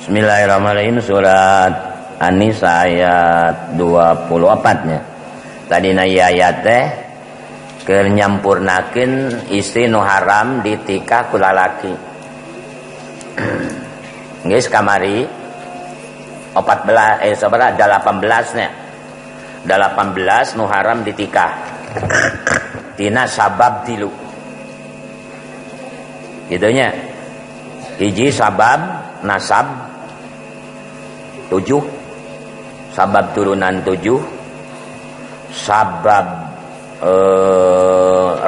Bismillahirrahmanirrahim, surat An-Nisa ayat 24 nya. Tadi na ayat teh keur nyampurnakeun istri nu haram ditikah ku lalaki. Geus kamari 14 sabaraha 18 nya. 18 nu haram ditikah. Tina sabab tilu. Kitu nya. Hiji sabab nasab 7, sabab turunan 7, sabab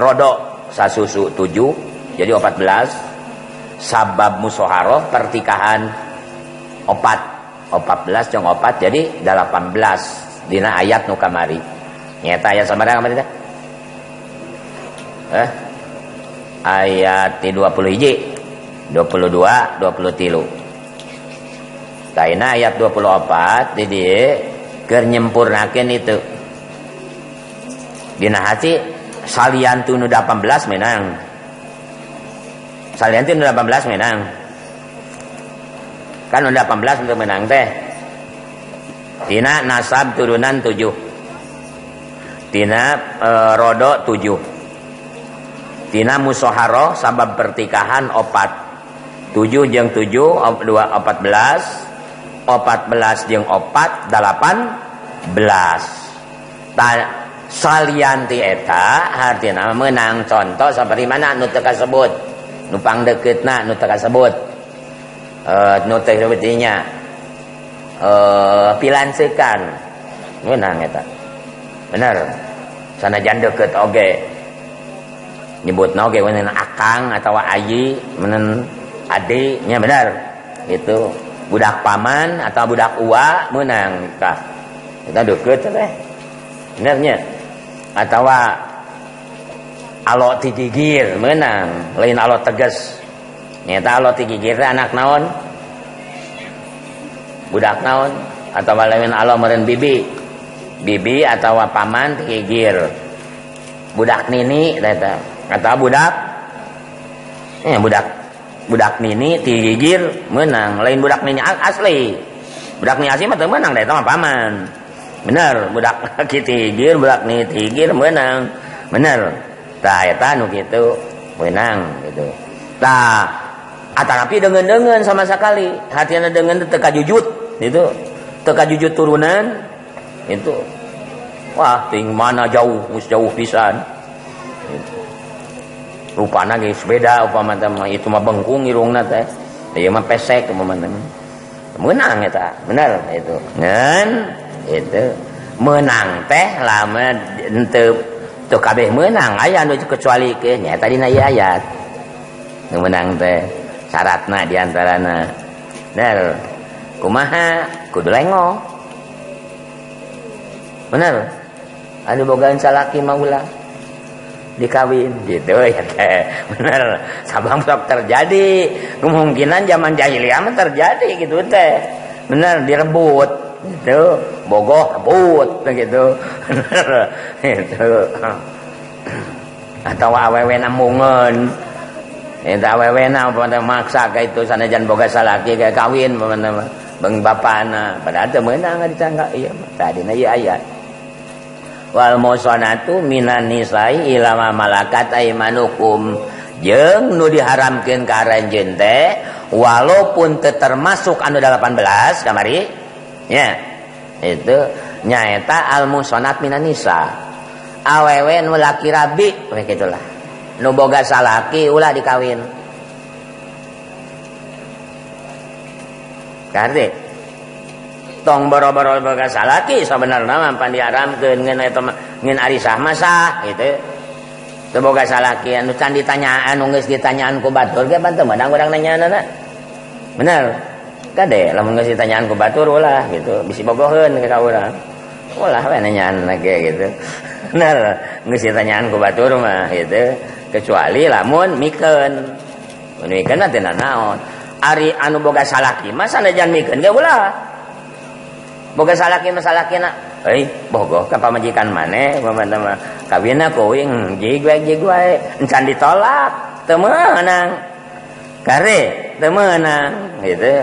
rodo sasusu 7, jadi 14, sabab musoharoh pertikahan 4, 14 jeung 4 jadi 18 dina ayat nu kamari. Nyata ayat sabaraha kamari teh? Ayat 20 hiji, 22, 23. Taina ayat 24 di dieu keur nyempurnakeun itu. Dina hati salian tu nu 18 menang. Salian tu nu 18 menang. Kan nu 18 untuk menang teh. Tina nasab turunan 7. Tina rodo 7. Tina musoharoh sabab pertikahan 4. 7 jeung 7 2 14. 14 jeung 4 18. Salian ti eta artina meunang contoh saperti mana nu teu kasebut, nu pangdekeutna nu teu kasebut, nu teu kasebut dinya pilansekan meunang eta. Bener. Sanajan deukeut oge nyebutna oge meunang akang atawa ayi, meunang ade nya bener. Itu budak paman atau budak uwa meunang tah. Eta deukeut teh. Benernya. Atawa alo ti gigir meunang, lain alo tegas. Nyata alo ti gigir teh anak naon? Budak naon? Atawa lain alo meureun bibi. Bibi atawa paman ti gigir. Budak nini eta. Atawa budak budak nini ti gigir meunang, lain budak nini asli. Budak nini asli mah teu meunang da eta mah paman. Bener, budak ti gigir, budak nini ti gigir meunang. Bener. Tah eta nu kitu meunang gitu. Tah atanapi deungeun-deungeun sama sekali, hatina deungeun teu kajujut gitu. Teu kajujut turunan itu. Wah, ting mana jauh, geus jauh pisan. Gitu. Rupana geus beda upama teh mah itu mah bengkung irungna teh. Ieu mah pesek upama teh. Meunang eta, bener itu. Ngan itu meunang teh lama henteu teu kabeh meunang, aya nu kecuali ke nya tadi na ieu ayat. Nu meunang teh syaratna di antarana. Bener. Kumaha kudu lengo. Bener. Anu bogaan salaki mah ulah dikawin gitu ya teh. Bener, sabang sok terjadi. Kemungkinan zaman jahiliyah mah terjadi gitu teh. Bener, direbut gitu, bogoh rebut gitu. Bener gitu. Atau awewe namungeun. Eta awewena umpama maksa ka itu sanajan boga salaki ka kawin umpama beung bapana, padahal teu meunang dicangka ieu mah. Tadina ieu ayat. Wal musonatu minan nisa'i ila ma malakat aimanukum, jeung nu diharamkeun ka aranjeun teh walaupun teu termasuk anu 18 kamari nya itu nyaeta al musonat minan nisa, awewe nu laki rabi we kitulah, nu boga salaki ulah dikawin. Karti tong boro-boro boga salaki sabenerna mah pan diharamkeun ngeun eta ngeun ari sah mah sah gitu. Teu boga salaki anu can ditanyaan, anu geus ditanyaan ku batur ge pan teu meunang urang nanyaanana. Bener. Kade lamun geus ditanyaan ku batur ulah gitu, bisi bogoheun ka urang. Ulah we nanyaan ge gitu. Bener, geus ditanyaan ku batur mah gitu. Kecuali lamun mikeun. Mun mikeun mah teu nanaon. Ari anu boga salaki mah sanajan mikeun ge ulah. Boga salaki mah salakina, euy bogoh ka pamajikan maneh umpama kawinna ku uing jig wae encan ditolak teu meunang. Kare teu meunang gitu.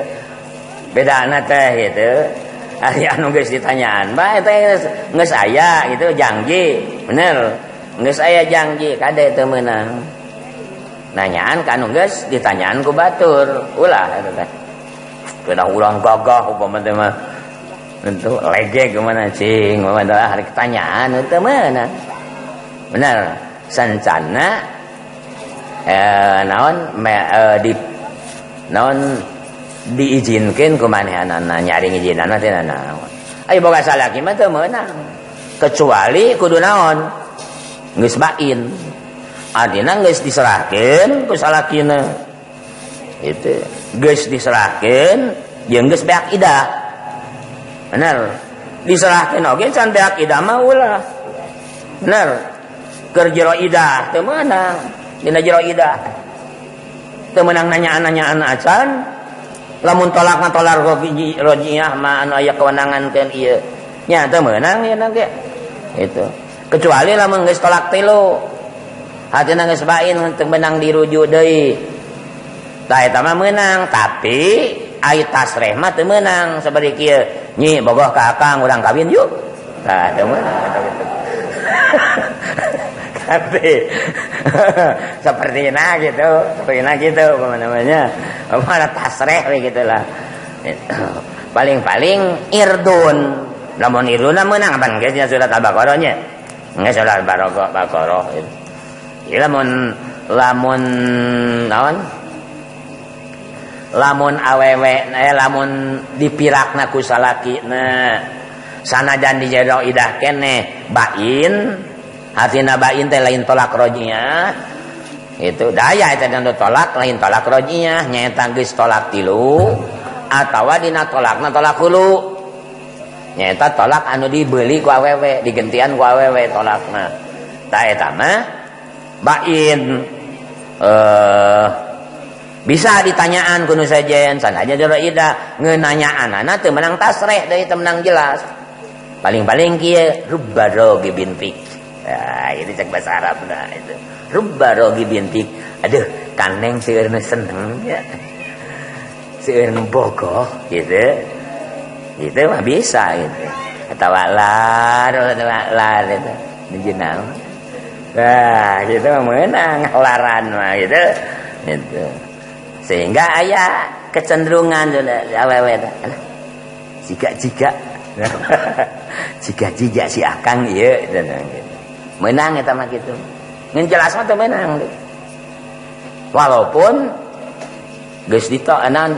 Bedana teh gitu. Ari anu geus ditanyaan bae teh geus aya gitu janji, bener. Geus aya janji kade teu meunang. Nanyaan ka anu geus ditanyaan ku batur, ulah eta teh. Kedah urang gagah upama teh mah. Tentu lege kumaha cing, upama teh hari tanyaan teu meunang. Bener, sancana naon di naon diizinkan ku manehanana nyari ngizinana teh naon. Aya boga salaki mah teu meunang. Kecuali kudu naon? Geus bain. Artina geus diserahkeun ku salakina. Itu geus diserahkeun jeung geus beak idah. Bener. Diserahkeun oge can beak idah mah ulah. Bener. Keur jero idah teu meunang. Dina jero idah. Teu meunang nanyaan-nanyaan acan. Lamun tolak mah tolak rojiah mah anu aya kewenangan keun ieu. Nya teu meunang ieu ge. Itu. Kecuali lamun geus tolak tilu. Hatina geus bain teu meunang dirujuk deui. Tah eta mah meunang, tapi ai tasreh mah teu meunang saperti kieu. Nyi bogoh ka akang urang kawin yuk. Tah teu meunang eta gitu. Tapi seperti nah gitu, seperti nah gitu apa namanya? Apa tasreh we gitulah. Paling-paling irdun. Lamun irdun meunang pan geus nya surat Al-Baqarah nya. Geus surat Al-Baqarah gitu. Ieu lamun lamun naon? Lamun awewe lamun dipirakna ku salakina sanajan di jero idah keneh bain hatina bain teh lain tolak rojiah itu daya eta dan tolak lain tolak rojiah nyaeta geus tolak tilu atawa dina tolakna tolak hulu nyaeta tolak anu dibeli ku awewe digentian ku awewe tolakna tah eta mah bain bisa ditanyaan ku nu sejen sanajan jero idah ngeunanyaanana teu meunang tasreh deui teu meunang jelas paling-paling kieu rubba rogi bintik. Nah, itu cek bahasa Arab nah itu. Rubba rogi bintik. Aduh, kaneng seueur nu seneng ya. Seueur nu bogoh gitu. Gitu mah bisa gitu. Atawa lar, atawa lar itu. Nuju naon. Nah, gitu mah meunang laran mah gitu. Gitu. Sehingga aya kecenderungan awewe teh. Jika-jika jika-jika si akang ieu gitu. Menang eta mah kitu. Ngan jelas mah teu meunang. Walaupun geus ditoenan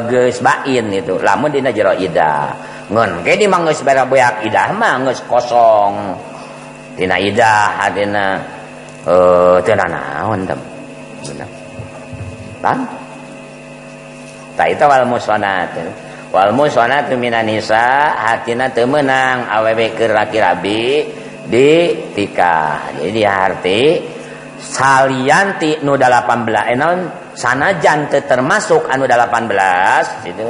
geus bain itu, lamun dina jero idah. Ngan ge di mah geus beak idah mah geus kosong. Dina idah dina teu nanaon teh. Bener. Tah? Tah itu wal musonat. Wal musonat minan nisa hatina teu meunang awewe keur laki rabi di tikah. Jadi arti salianti nu 18 naon sanajan teu termasuk anu 18 gitu.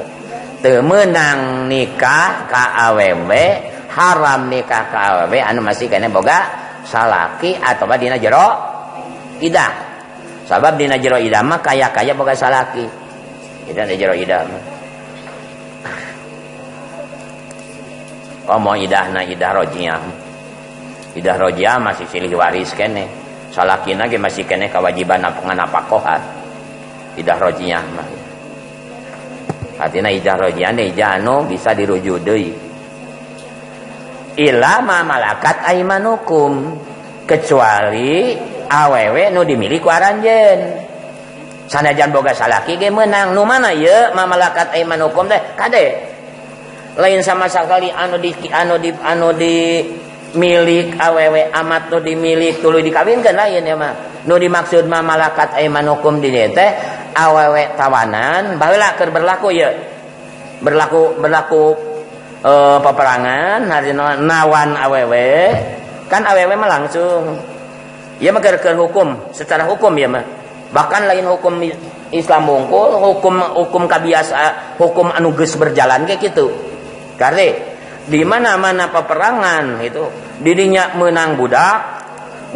Teu meunang nikah ka awewe, haram nikah ka awewe anu masih keneh boga salaki atawa dina jero idah. Sabab dina jero idah mah kaya-kaya boga salaki. Itu dina jero idah mah. Komo idahna idah rojiah. Idah rojiah masih silih waris keneh. Salakina ge masih keneh kewajiban nganapakohan. Idah rojiah mah. Artinya idah rojiah teh idah anu bisa dirujuk deui. Ila ma malakat aimanukum, kecuali awewe nu dimiliki ku aranjeun. Sanajan boga salaki ge meunang. Nu mana ieu ma malakat aimanukum teh? Kade. Lain sama sekali anu di milik awewe amat nu dimilik tuluy dikawinkeun lain ya mah. Nu dimaksud ma malakat aimanukum di dieu teh awewe tawanan baheula keur berlaku ieu. Berlaku peperangan harina nawan awewe kan awewe mah langsung. Ieu mah keur hukum, secara hukum ieu mah. Bahkan lain hukum Islam bungkul, hukum kabiasa, hukum anu geus berjalan kayak gitu. Karena di mana-mana peperangan itu didinya menang budak,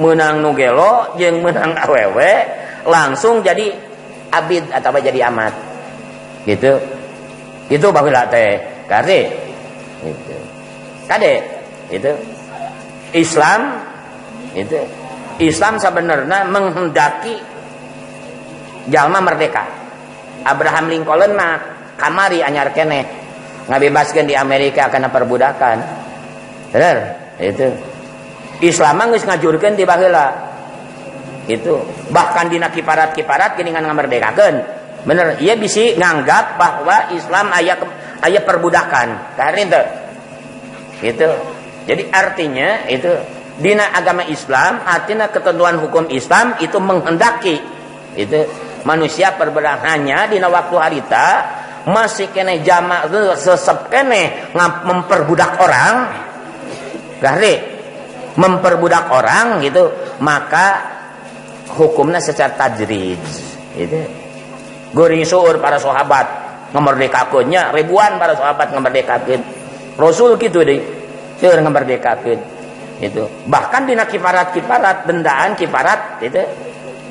menang nu gelo, jeung menang awewe langsung jadi abid atau jadi amat. Gitu. Itu baheula teh kade itu kade itu Islam itu Islam sebenarnya menghendaki jalma merdeka. Abraham Lincoln mah kamari anyar keneh ngabebaskeun di Amerika karena perbudakan. Bener itu Islam mah geus ngajurkeun ti baheula. Itu bahkan dina kiparat-kiparat geuningan ngamerdekakeun. Bener, ia bisi nganggap bahwa Islam aya perbudakan. Karena itu. Gitu. Jadi artinya itu dina agama Islam, artinya ketentuan hukum Islam itu menghendaki itu manusia perbudakannya dina waktu harita masih kene jamak sesep kene memperbudak orang. Gare memperbudak orang gitu, maka hukumnya secara tajrij gitu. Geuring seueur para sahabat ngamerdekakeunnya, ribuan para sahabat ngamerdekakeun. Rasul kitu deui, seueur ngamerdekakeun. Itu. Bahkan dina kiparat-kiparat, dendaan kiparat itu.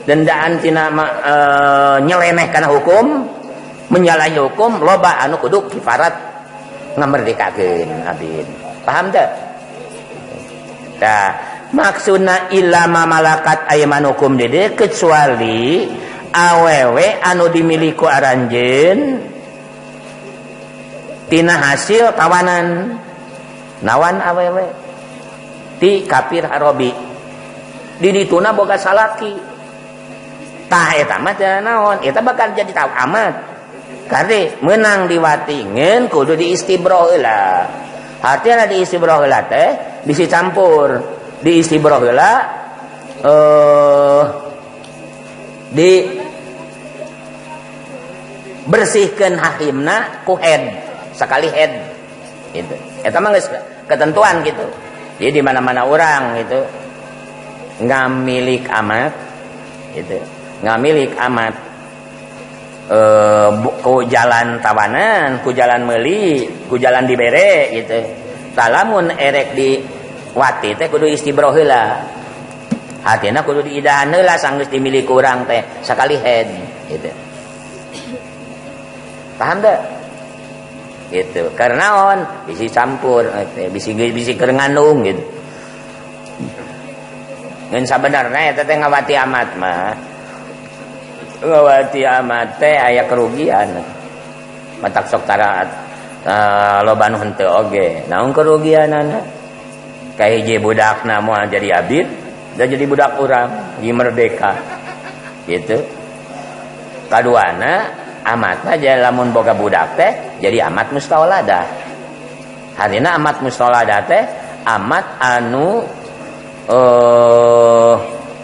Dendaan tina nyeleneh kana hukum, menyalahi hukum, loba anu kudu kiparat ngamerdekakeun abin. Paham teu? Tah, maksudna illa ma malakat aymanukum deui kecuali awewe anu dimiliki aranjeun tina hasil tawanan nawan awewe ti kafir harobi di dituna boga salaki tah eta mah teu naon eta bakal jadi tahu amat kade meunang diwatingeun kudu diistibro heula. Artinya diistibro heula teh bisi campur diistibro heula di bersihkan hahimna ku head sekali head gitu. Eta mah geus ketentuan gitu. Jadi di mana-mana orang gitu ngamilik amat gitu. Ngamilik amat ku jalan tawanan, ku jalan meuli, ku jalan dibere gitu. Talamun erek di wati teh kudu istibro heula. Hatina kudu diidahan heula sanggeus dimiliki urang teh sakali head gitu. Paham teu? Gitu. Karena on bisi campur bisi bisi keur ngandung gitu. Ngan sabenerna eta teh ngawati amat mah. Ngawati amat teh aya kerugian. Matak sok tara loba nu henteu oge. Naon kerugianana? Kahiji budakna moal jadi abid, dan jadi budak orang, jadi merdeka gitu. Kaduana amat aja lamun boga budak teh jadi amat mustauladah. Harina amat mustauladah teh amat anu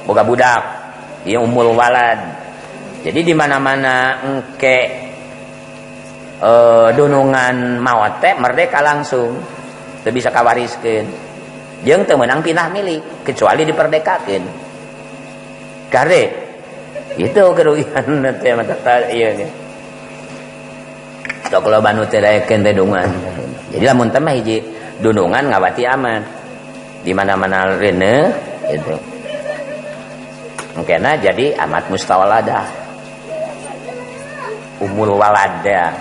boga budak, ieu umul walad. Jadi di mana-mana engke dunungan maot teh merdeka langsung, teu bisa kawariskeun. Jeung teu meunang pindah milik kecuali diperdekakeun. Kare itu kerugian teh mata ieu ge. Sok loba nu teu daekeun teh dungan. Jadi lamun teh mah hiji dunungan ngawati aman. Di mana-mana reuneuh gitu. Mungkinna jadi amat mustawaladah. Umul walada.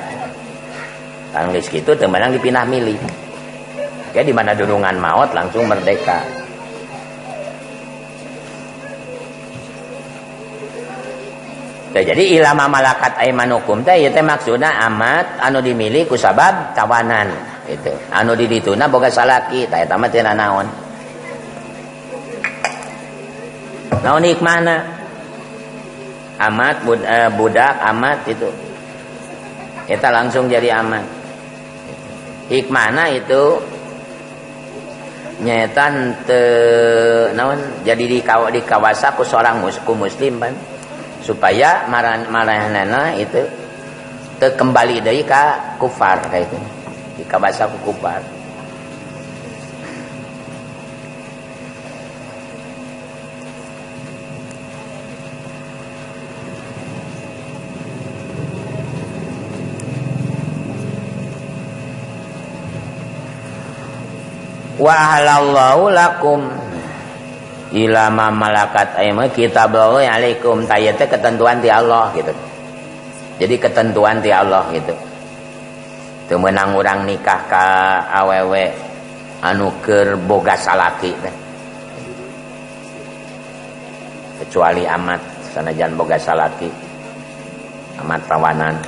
Tang geus kitu teu meunang dipindah milik. Oke, di mana dunungan maut langsung merdeka. Nah, jadi ilama malakat aimanukum teh ieu teh maksudna amat anu dimiliki ku sabab tawanan gitu. Anu di dituna boga salaki tah eta mah teu naon. Naon hikmahna? Amat budak amat itu. Eta langsung jadi amat. Hikmahna itu nyetan teu naon jadi di kawasa ku seorang muslim pan supaya marahanana itu teu kembali deui ka kufar ka itu di kawasa ku kufar. Wa halallahu lakum ila ma malakat ayma kitaballahi alaikum ta ieu teh ketentuan ti Allah gitu. Jadi ketentuan ti Allah gitu. Teu meunang urang nikah ka awewe anu keur boga salaki teh. Kecuali amat sanajan boga salaki. Amat rawanan.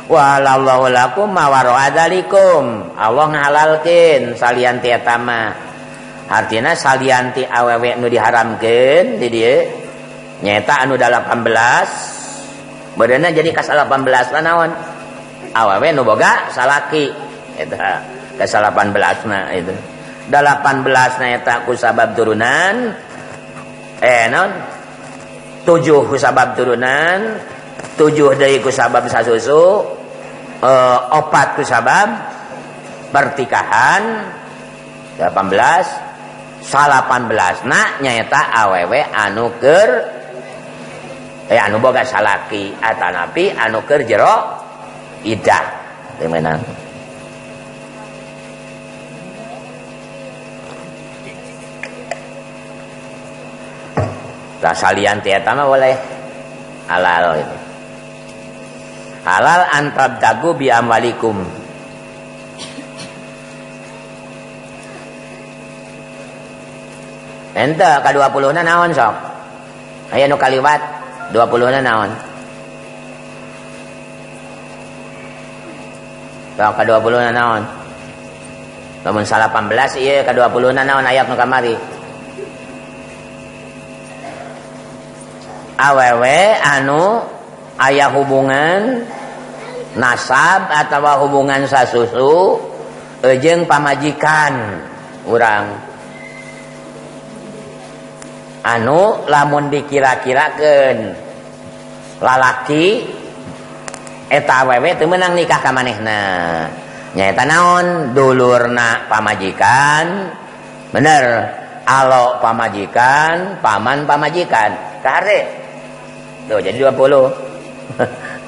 Walallahu lakum ma wara'a dzalikum. Allah ngahalalkeun salian ti eta mah. Artina salian ti awewe nu diharamkeun di dieu nyaeta anu 18 beureunan jadi ka 18 na naon? Awewe nu boga salaki eta ka 18 na itu. 18 na eta ku sabab turunan naon? 7 ku sabab turunan, 7 deui ku sabab sasusu, 4 ku sabab pertikahan, 18 18 na nyaeta awewe anu keur anu boga salaki atanapi anu keur jero idah teu meunang. Tah salian ti eta mah boleh halal itu. Halal antabtagu bi amwalikum. Ente ka 20 na naon sok? Aya nu kaliwat 20 na naon? Sok ka 20 na naon? Lamun 18 ieu ka 20 na naon ayat nu kamari? Awewe anu aya hubungan nasab atawa hubungan sasusu jeung pamajikan urang. Anu lamun dikira-kirakeun lalaki eta awewe teu meunang nikah ka manehna. Nyaeta naon? Dulurna pamajikan, bener, alo pamajikan, paman pamajikan. Kahare. Tuh jadi 20.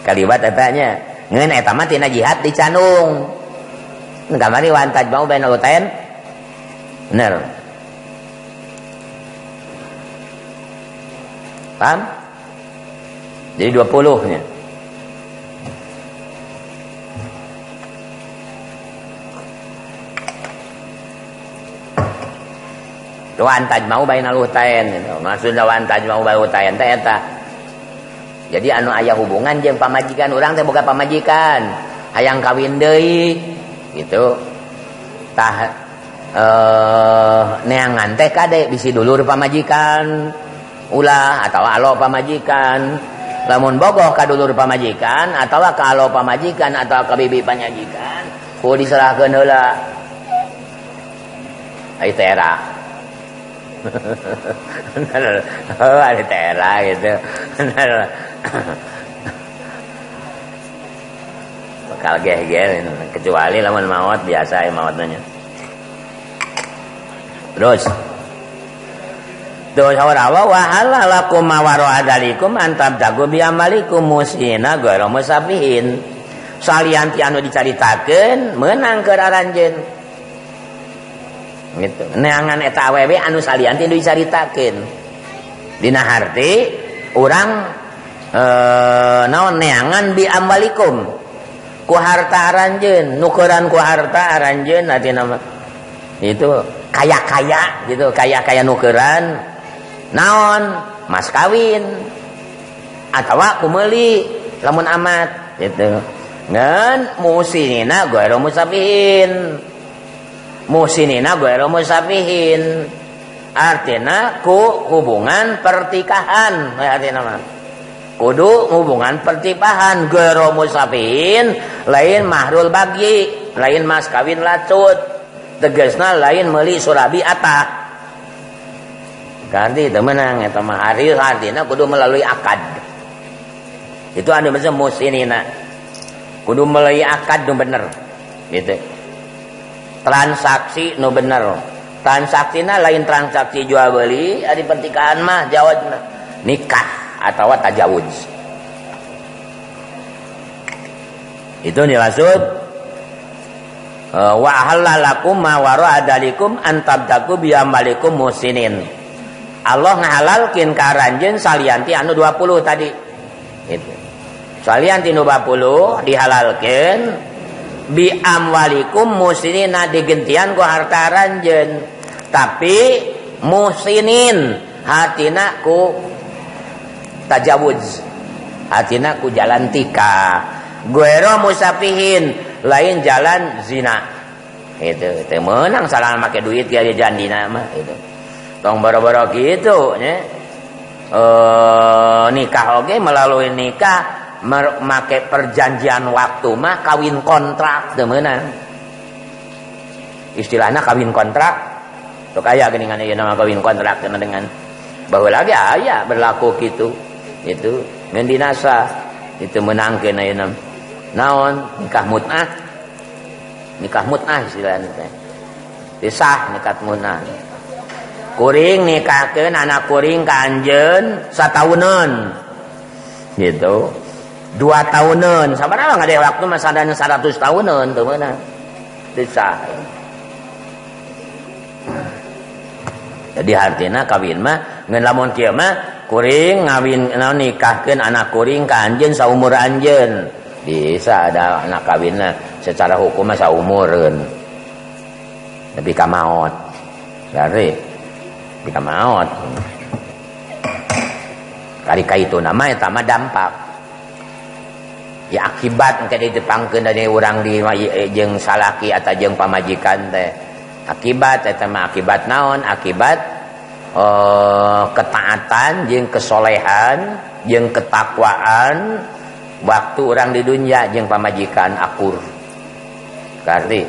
Kaliwat eta nya. Ngeun eta mah tina jihad dicandung. Kamari wantaj mau baina uten. Bener. Paham? Jadi 20 nya. Wan tajma'u bainal utain gitu. Maksudna wan tajma'u bainal utain teh eta. Jadi anu aya hubungan jeung pamajikan urang teh boga pamajikan, hayang kawin deui gitu. Tah neangan teh kade bisi dulur pamajikan ulah atawa alo pamajikan. Lamun bogoh ka dulur pamajikan atawa ka alo pamajikan atawa ka bibi pamajikan, kudu diserahkeun heula. Ai teh era. Oh, ada tera gitu. Bakal geger kecuali lamun maot biasa ya maotnya. Terus terus rawa wa halalakum ma wara'a dzalikum antabtagu bi amalikum musina ghairu musafihin. Salian ti anu dicaritakeun meunang keur aranjeun. Gitu. Neangan eta awewe anu salian ti dicaritakeun. Dina harti urang naon neangan bi amwalikum ku harta aranjeun, nukeran ku harta aranjeun artina mah. Itu kaya-kaya gitu, kaya-kaya nukeran naon mas kawin atawa ku meuli lamun amat gitu. Ngan musinina ghairu musafihin. Musinina ghairu musafihin artina ku hubungan pertikahan, artina mah kudu hubungan pertikahan ghairu musafihin lain mahrul bagi, lain mas kawin lacut, tegasna lain meuli surabi atah. Ganti teu meunang eta mah ari artina kudu melalui akad. Itu anu maksud musinina kudu melalui akad nu bener gitu. Transaksi nu bener. Transaksina lain transaksi jual beli, ari pertikahan mah jawabna nikah atawa tajawuz. Itu dimaksud wa halalakum ma wara'a dzalikum an tabtagu bi amalikum musinin. Allah ngahalalkeun ka aranjeun salian ti anu 20 tadi. Gitu. Salian ti nu 20 dihalalkeun Bi amwalikum muhsinina digentian ku harta aranjeun. Tapi muhsinin hatina ku tajawuz. Hatina ku jalan tika. Guero musafihin lain jalan zina. Itu teu meunang salah make duit ya jalan dina mah itu. Tong boro-boro kitu nya. Nikah oge melalui nikah make perjanjian waktu mah kawin kontrak teu meunang. Istilahna kawin kontrak. Tok aya geuningan ieu nama kawin kontrak dengan baheula ge aya berlaku kitu. Itu ngan dinasa itu meunangkeun ayeuna. Naon nikah mut'ah. Nikah mut'ah istilahna teh. Disah nikah mut'ah. Kuring nikahkeun anak kuring ka anjeun satauneun. Gitu. 2 tahunan, sabaraha ngade waktu mah sadana 100 tahunan teu meunang. Disah. Jadi artina kawin mah ngan lamun kieu mah kuring ngawin naon nikahkeun anak kuring ka anjeun saumur anjeun. Bisa ada anak kawinna secara hukum mah saumureun. Nepi ka maot. Berarti nepi ka maot. Kari ka itu nama eta mah dampak. Ya akibat engke ditepangkeun dari urang di jeung salaki atau jeung pamajikan teh. Akibat eta mah akibat naon? Akibat ketaatan jeung kesolehan jeung ketakwaan waktu urang di dunia jeung pamajikan akur. Karti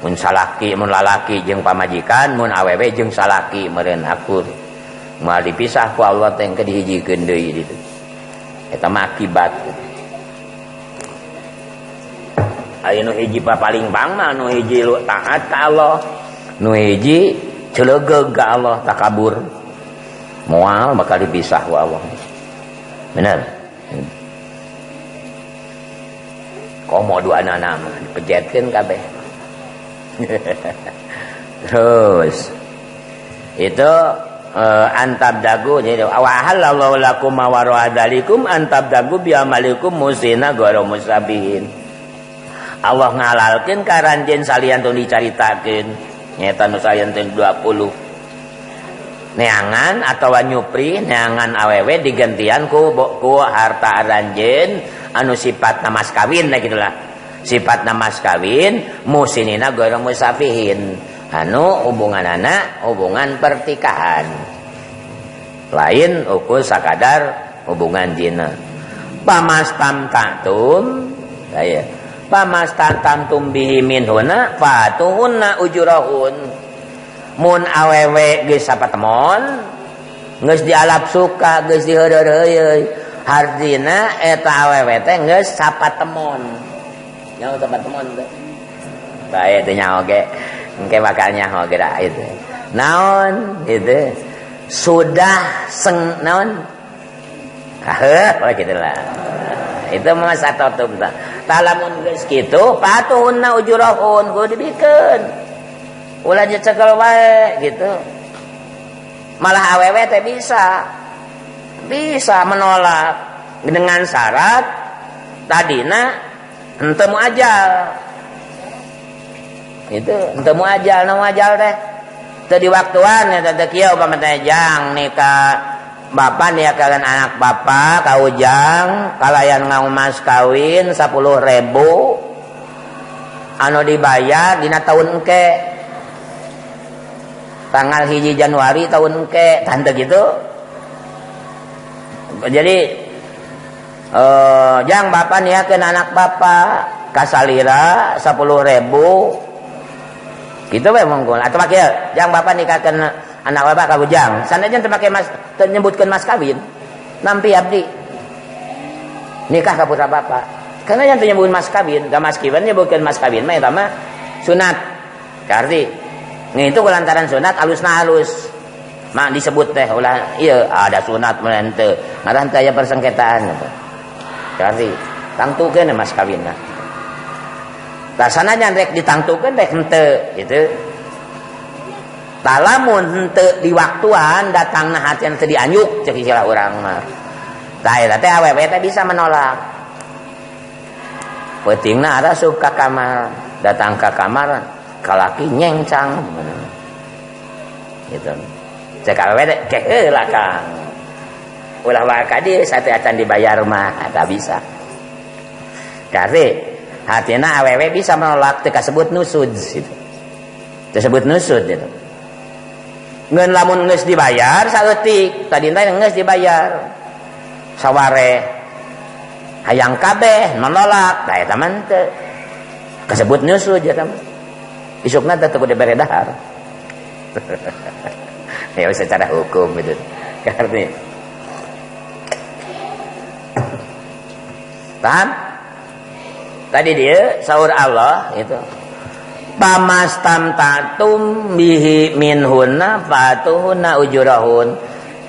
mun salaki mun lalaki jeung pamajikan mun awewe jeung salaki meureun akur. Moal dipisah ku Allah teh engke dihijikeun deui ditu. Eta mah akibat. Aya nu hiji paling bang mah nu hiji lu taat ka Allah, nu hiji celegeug ka Allah takabur. Moal bakal dipisah ku Allah. Bener. Komo dua anak mah dipejetkeun kabeh. Terus itu antab dagu jadi wa halallahu lakum ma wara dzalikum antab dagu bi amalikum musina ghairu musabihin. Allah ngalalkeun ka ranjeun salian tong dicaritakeun nyaeta nu salian teh 20 neangan atawa nyupri neangan awewe digantian ku harta ranjeun anu sifatna mas kawin lah gitulah. Sifatna mas kawin musinina ghairu musafihin anu hubungan anak hubungan pertikahan lain ukur sakadar hubungan zina. Pamastamtatum saya pamastantamtum bihi minhuna fatuhunna ujurahun. Mun awewe geus sapatemon geus dialap suka geus diheureureuy hartina eta awewe teh geus sapatemon. Nyaho sapatemon teh bae teh nyaho ge engke bakal nyaho geura itu. Naon itu sudah seng naon heuh oh gitulah. Itu mah satotum tah. Talamun geus kitu patuhunna ujurahun kudu dibikeun. Ulah dicekel wae gitu. Malah awewe teh bisa menolak dengan syarat tadina henteu muajal. Itu henteu muajal, nu muajal teh teu diwaktuan eta teh kieu upama teh jang nikah bapak nih kalian anak bapak ka ujang kalayan ngaumas kawin 10.000 anu dibayar dina tahun engke tanggal 1 Januari tahun engke tante gitu. Jadi jang bapak nih ke anak bapak kasalira 10.000 gitu we monggo atau make jang bapak nikahkeun anak bapak ka bujang sanajan teu make mas teu nyebutkeun mas kawin nampi abdi nikah ka putra bapak karena yang teu nyebutkeun mas kawin da mas kawin nyebutkeun mas kawin mah eta mah sunat karti ngitu kulantaran sunat alusna alus mah disebut teh ulah ieu ada sunat mun henteu ngaran teh aya persengketaan gitu karti tangtukeun mas kawinna tah sanajan rek ditangtukeun rek henteu gitu. Talamun henteu diwaktuan datangna hatian teu dianyuk cek istilah urang mah. Tah eta teh awewe teh bisa menolak. Peutingna arasup ka kamar, datang ka kamar kalaki nyengcang. Gitu. Cek awewe teh keh heula Kang. Ulah wae ka dieu sate acan dibayar mah, tak bisa. Kare hatina awewe bisa menolak teu kasebut nusud gitu. Tersebut nusud gitu. Ngeun lamun geus dibayar saeutik, tadina geus dibayar. Saware hayang kabeh menolak, tah eta mah teu kasebut nusud eta mah. Isukna teh teu kudu dibere dahar. Ya secara hukum gitu. Karena paham? Tadi dia sahur Allah itu. Pamastamtatum bihi minhunna fatuhunna ujurahun.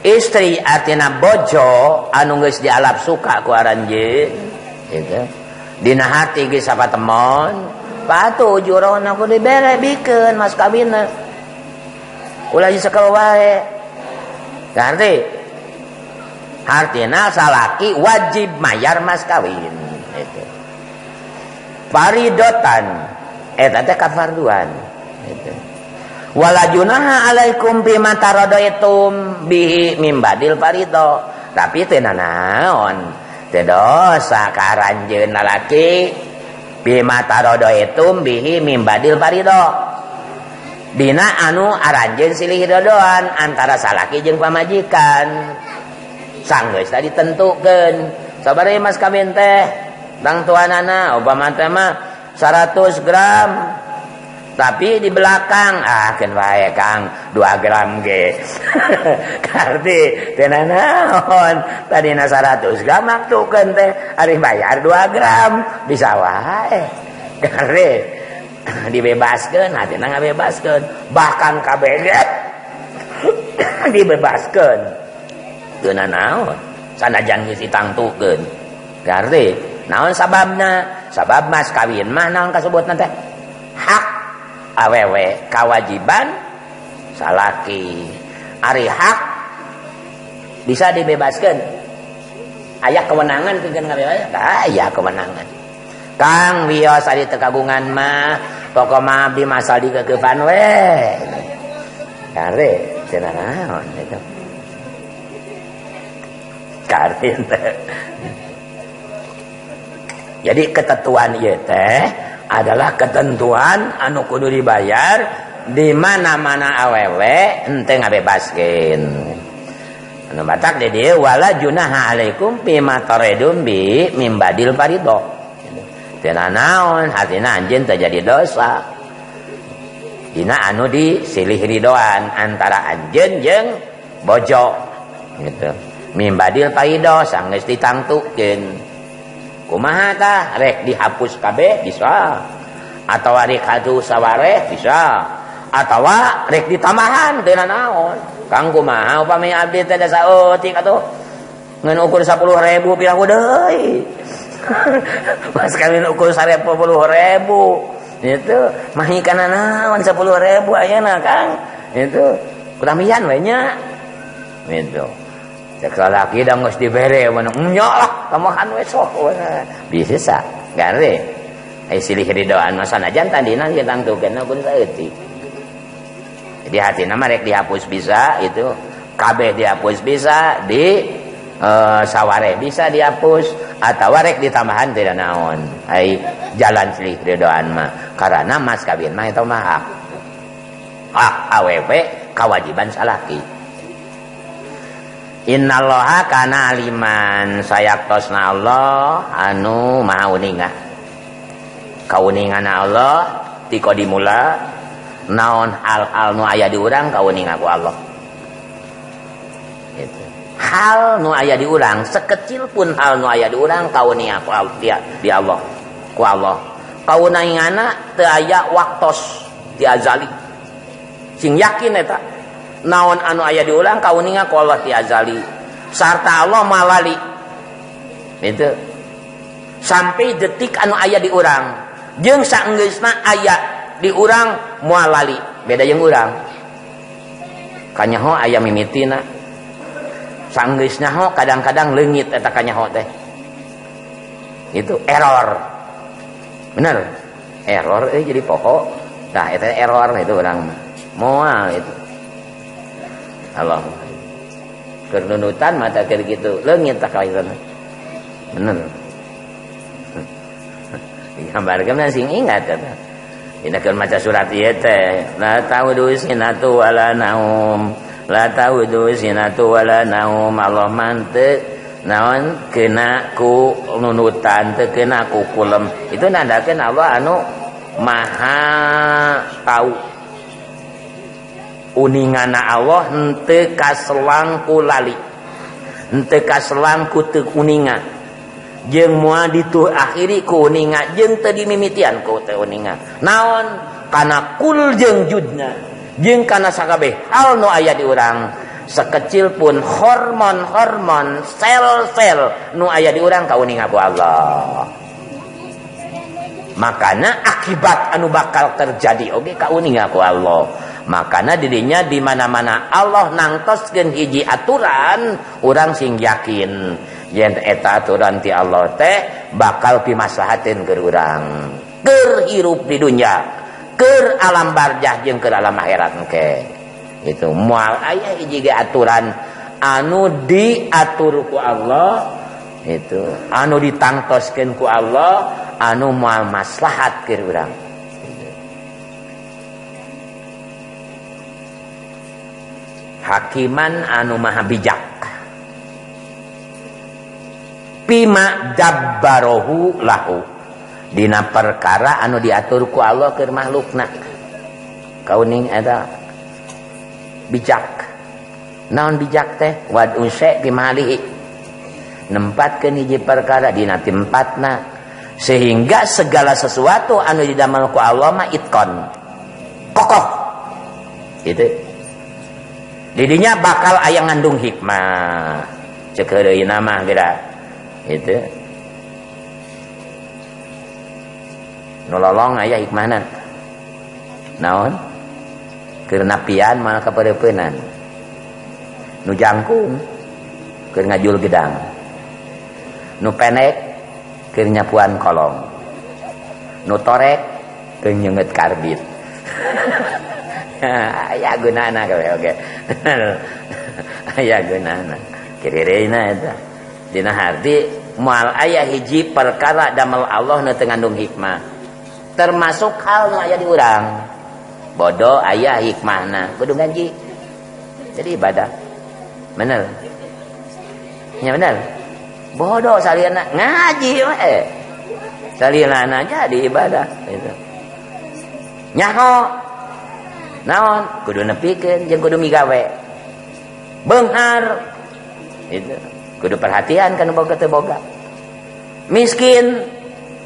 Istri artina bojo anu geus dialap suka ku aranjeun gitu. Dina hati geus sapatemon, patuh ujurahun aku dibere bikeun mas kawinna. Ulah sakeul wae. Ngarti? Artina salaki wajib mayar mas kawin gitu. Faridotan eta teh kafarduan gitu. Wala junaha alaikum bima taradaitum bihi mim badil farido. Tapi teu nanaon, teu dosa ka aranjeun lalaki bima taradaitum bihi mim badil farido. Dina anu aranjeun silih dodoan antara salaki jeung pamajikan. Sanggeus tadi ditentukeun. Sabaraha mas kawin teh? Tangtuanana upama teh mah 100 gram. Tapi di belakang ah keun wae Kang 2 gram ge. Karti teu nanaon tadina 100 gram maktukeun teh ari bayar 2 gram bisa wae. Karti dibebaskeun hatina ngabebaskeun bahkan kabeh ge dibebaskeun. Teu nanaon sanajan geus ditangtukeun. Karti naon sababna? Sabab mas kawin mah naon kasebutna teh? Hak awewe kewajiban salaki. Ari hak bisa dibebaskan. Aya kewenangan pikeun ngabebaskeun? Aya kewenangan. Kang wios ari teu kagungan mah pokok mah abdi masal dikekeupan we. Kare teu nanaon eta. Kare teh. Jadi ketentuan ieu teh adalah ketentuan anu kudu dibayar di mana-mana awewe henteu ngabebaskeun. Anu batak di dieu wala junaha alaikum bima taridum bi mim badil farido. Teu nanaon hatina anjeun teu jadi dosa. Dina anu disilih ridoan antara anjeun jeung bojo gitu. Mim badil farido sanggeus ditangtukeun. Kumaha tah rek dihapus kabeh bisa atawa rek hadu sawareh bisa atawa rek ditambahan teu nanaon. Kang kumaha upami abdi teh da saeutik atuh ngan ukur 10.000 piraku deui. Mas kawin ukur 10.000 itu mahi kana naon 10.000 ayeuna Kang itu kuramian we nya gitu. Cek salaki da geus dibere mun nya lah tambahan we sok bisa gare ai silih ridoan mah sanajan tadina ge tangtukeun pun saeutik. Jadi hatina mah rek dihapus bisa itu kabeh dihapus bisa di saware bisa dihapus atawa rek ditambahan teu naon. Ai jalan silih ridoan mah karena mas kawin mah eta mah hak. Hak awewe kewajiban salaki. Innallaha kana aliman sayaktosna Allah anu maha uninga. Kauningana Allah ti dimula naon hal-hal nu aya di urang kauninga ku Allah. Gitu. Hal nu aya di urang sekecil pun hal nu aya di urang kauninga ku Allah di Allah. Ku Allah. Kauningana teu aya waktos di azali. Sing yakin eta naon anu aya diulang kauninga ku Allah ti azali sarta Allah malali itu sampai detik anu aya diurang jeung saenggeusna aya diurang moal lali beda jeung urang kanyaho aya mimitina saenggeus nyaho kadang-kadang leungit eta kanyaho teh itu error Bener. Error jadi pokok. Tah eta error itu urang mah. Moal itu. Allah. Keur nunutan mata keur kitu, leungit tah kaitan. Bener. Digambarkeun sing ingat eta. Dina keur maca surat ieu teh, la ta'udu sinatu wala naum. La ta'udu sinatu wala naum. Allah manteu naon kena ku nunutan teu kena ku kulem. Itu nandakeun Allah anu maha tahu. Uningana Allah henteu kaselang ku lali, henteu kaselang ku teu uninga, jeung moal ditu akhiri ku uninga, jeung teu dimimitian ku teu uninga. Naon kana kul jeung judna, jeung kana sakabeh hal nu aya di urang, sekecil pun hormon-hormon sel-sel nu aya di urang kauninga ku Allah. Makana akibat anu bakal terjadi oge kauninga ku Allah. Makana dirinya di mana-mana Allah nangtoskeun hiji aturan, urang sing yakin yen eta aturan ti Allah teh bakal pimaslahateun keur urang, keur hirup di dunya, keur alam barjah jeung keur alam akhirat engke. Itu moal aya hiji ge aturan anu diatur ku Allah, itu anu ditangtoskeun ku Allah anu moal maslahat keur urang. Hakiman anu maha bijak, pima dabbarohu lahu, dina perkara anu diatur ku Allah keur makhlukna. Kauning eta bijak. Naon bijak teh? Wad unse pimalihi, nempatkeun hiji perkara dina tempatna, sehingga segala sesuatu anu didamel ku Allah mah itkon, kokoh. Itu didinya bakal aya ngandung hikmah. Cek heureuyna mah geura. Itu. Nu lolong aya hikmahna. Naon? Keur napian moal kapeureupeunnan. Nu jangkung keur ngajul gedang. Nu pendek keur nyapuan kolong. Nu torek keur nyeungeut karbit. Aya gunana kabeh oge. Aya gunana. Kiririna eta. Dina harti moal aya hiji perkara damel Allah nu teu ngandung hikmah. Termasuk hal nu aya di urang. Bodoh aya hikmahna, kudu ngaji. Jadi ibadah. Bener. Nya bener. Bodoh saliana ngaji we. Saliana jadi ibadah gitu. Nyaho naon kudu nepikeun jeung kudu migawe. Beunghar itu kudu perhatian kana boga teu boga. Miskin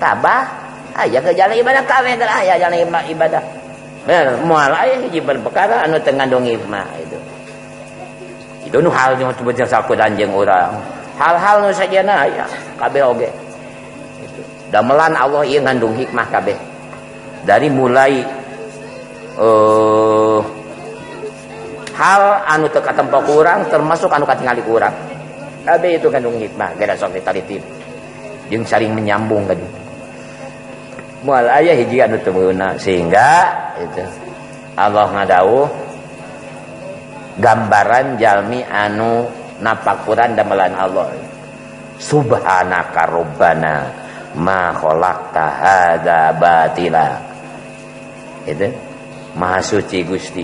tabah aya ke jalan ibadah kabeh teh aya jalan ibadah. Bener, moal aya hiji perkara anu teu ngandung hikmah itu. Itu nu hal nu teu sakudan jeung urang. Hal-hal nu sajana aya kabeh oge. Itu. Damelan Allah ieu ngandung hikmah kabeh. Dari mulai hal anu teu katempo ku urang termasuk anu katingali ku urang. Kabeh itu kandung hikmah geura sok ditaliti. Jeung saling menyambung kan. Moal aya hiji anu teu meunang sehingga itu Allah ngadawuh gambaran jalmi anu napakuran damelan Allah. Subhanaka rabbana ma khalaqta hadza batila. Itu Maha suci Gusti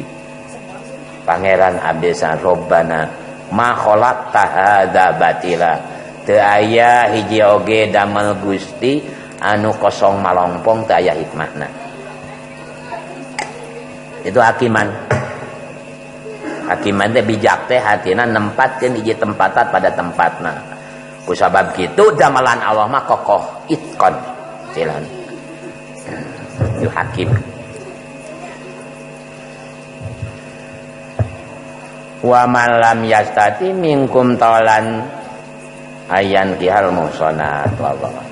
Pangeran abdi san Rabbana ma khalaqta hadza batila. Teu aya hiji oge damel Gusti anu kosong malongpong teu aya hikmahna. Itu hakiman. Hakiman teh bijak teh hatina nempatkeun hiji tempatan pada tempatna. Kusabab kitu damelan Allah mah kokoh itkon. Silan. Itu hakim. Wa man lam yastati minkum talan ayan kihal muhsanat wallah.